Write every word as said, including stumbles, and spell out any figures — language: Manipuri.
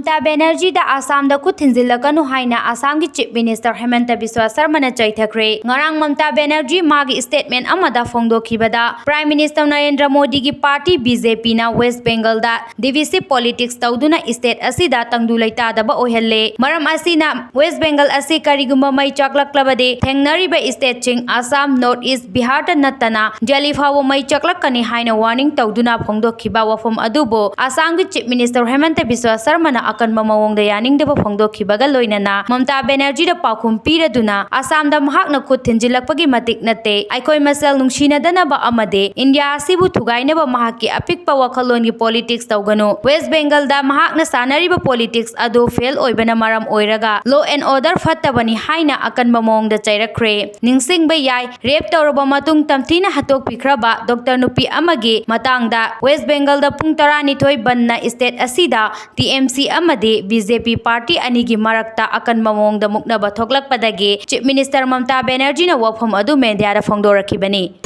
ꯃꯃꯇꯥ ꯕꯦꯅꯔꯖꯤꯗ ꯑꯁꯥꯝꯗ ꯈꯨꯠ ꯊꯤꯟꯖꯤꯜꯂꯛꯀꯅꯨ ꯍꯥꯏꯅ ꯑꯁꯥꯝꯒꯤ Chief Minister ꯍꯦꯃꯟꯇ ꯕꯤꯁ꯭ꯋꯥ ꯁꯔꯃꯅ ꯆꯩꯊꯈ꯭ꯔꯦ꯫ ꯉꯔꯥꯡ ꯃꯃꯇꯥ ꯕꯦꯅꯔꯖꯤ ꯃꯥꯒꯤ statement ꯑꯃꯗ ꯐꯣꯡꯗꯣꯛꯈꯤꯕꯗ, Prime Minister ꯅꯔꯦꯟꯗ꯭ꯔ ꯃꯣꯗꯤꯒꯤ party B J P ꯅ West Bengal ꯗ divisive politics ꯇꯧꯗꯨꯅ state ꯑꯁꯤꯗ ꯇꯪꯗꯨ ꯂꯩꯇꯥꯗꯕ ꯑꯣꯏꯍꯜꯂꯦ꯫ ꯃꯔꯝ ꯑꯁꯤꯅ West Bengal ꯑꯁꯤ ꯀꯔꯤꯒꯨꯝꯕ ꯃꯩ ꯆꯥꯛꯂꯛꯂꯕꯗꯤ ꯊꯦꯡꯅꯔꯤꯕ stateꯁꯤꯡ ꯑꯁꯥꯝ, North East, ꯕꯤꯍꯥꯔꯗ ꯅꯠꯇꯅ ꯗꯦꯜꯂꯤ ꯐꯥꯎꯕ ꯃꯩ ꯆꯥꯛꯂꯛꯀꯅꯤ ꯍꯥꯏꯅ warning ꯇꯧꯗꯨꯅ ꯐꯣꯡꯗꯣꯛꯈꯤꯕ ꯋꯥꯐꯝ ꯑꯗꯨꯕꯨ ꯑꯁꯥꯝꯒꯤ Chief Minister ꯍꯦꯃꯟꯇ ꯕꯤꯁ꯭ꯋꯥ ꯁꯔꯃꯅ ꯑꯀꯟꯕ ꯃꯑꯣꯡꯗ ꯌꯥꯅꯤꯡꯗꯕ ꯐꯣꯡꯗꯣꯛꯈꯤꯕꯒ ꯂꯣꯏꯅꯅ ꯃꯃꯇꯥ ꯕꯦꯅꯔꯖꯤꯗ ꯄꯥꯎꯈꯨꯝ ꯄꯤꯔꯗꯨꯅ, "ꯑꯁꯥꯝꯗ ꯃꯍꯥꯛꯅ ꯈꯨꯠ ꯊꯤꯟꯖꯤꯜꯂꯛꯄꯒꯤ ꯃꯇꯤꯛ ꯅꯠꯇꯦ꯫ ꯑꯩꯈꯣꯏ ꯃꯁꯦꯜ ꯅꯨꯡꯁꯤꯅꯗꯅꯕ ꯑꯃꯗꯤ ꯏꯟꯗꯤꯌꯥ ꯑꯁꯤꯕꯨ ꯊꯨꯒꯥꯏꯅꯕ ꯃꯍꯥꯛꯀꯤ ꯑꯄꯤꯛꯄ ꯋꯥꯈꯜꯂꯣꯟꯒꯤ politics ꯇꯧꯒꯅꯨ꯫ West Bengal ꯗ ꯃꯍꯥꯛꯅ ꯁꯥꯟꯅꯔꯤꯕ politics ꯑꯗꯨ fail ꯑꯣꯏꯕꯅ ꯃꯔꯝ ꯑꯣꯏꯔꯒ law and order ꯐꯠꯇꯕꯅꯤ" ꯍꯥꯏꯅ ꯑꯀꯟꯕ ꯃꯑꯣꯡꯗ ꯆꯩꯔꯛꯈ꯭ꯔꯦ꯫ ꯅꯤꯡꯁꯤꯡꯕ ꯌꯥꯏ, rape ꯇꯧꯔꯕ ꯃꯇꯨꯡ ꯇꯝꯊꯤꯅ ꯍꯥꯠꯇꯣꯛꯄꯤꯈ꯭ꯔꯕ doctor ꯅꯨꯄꯤ ꯑꯃꯒꯤ ꯃꯇꯥꯡꯗ West Bengal ꯗ ꯄꯨꯡ ꯇꯔꯥꯅꯤꯊꯣꯏ ꯕꯟꯗꯅ state ꯑꯁꯤꯗ T M C ꯑꯃꯗꯤ B J P party ꯑꯅꯤꯒꯤ ꯃꯔꯛꯇ ꯑꯀꯟꯕ ꯃꯑꯣꯡꯗ ꯃꯨꯛꯅꯕ ꯊꯣꯛꯂꯛꯄꯗꯒꯤ Chief Minister ꯃꯃꯇꯥ ꯕꯦꯅꯔꯖꯤꯅ ꯋꯥꯐꯝ ꯑꯗꯨ media ꯗ ꯐꯣꯡꯗꯣꯔꯛꯈꯤꯕꯅꯤ꯫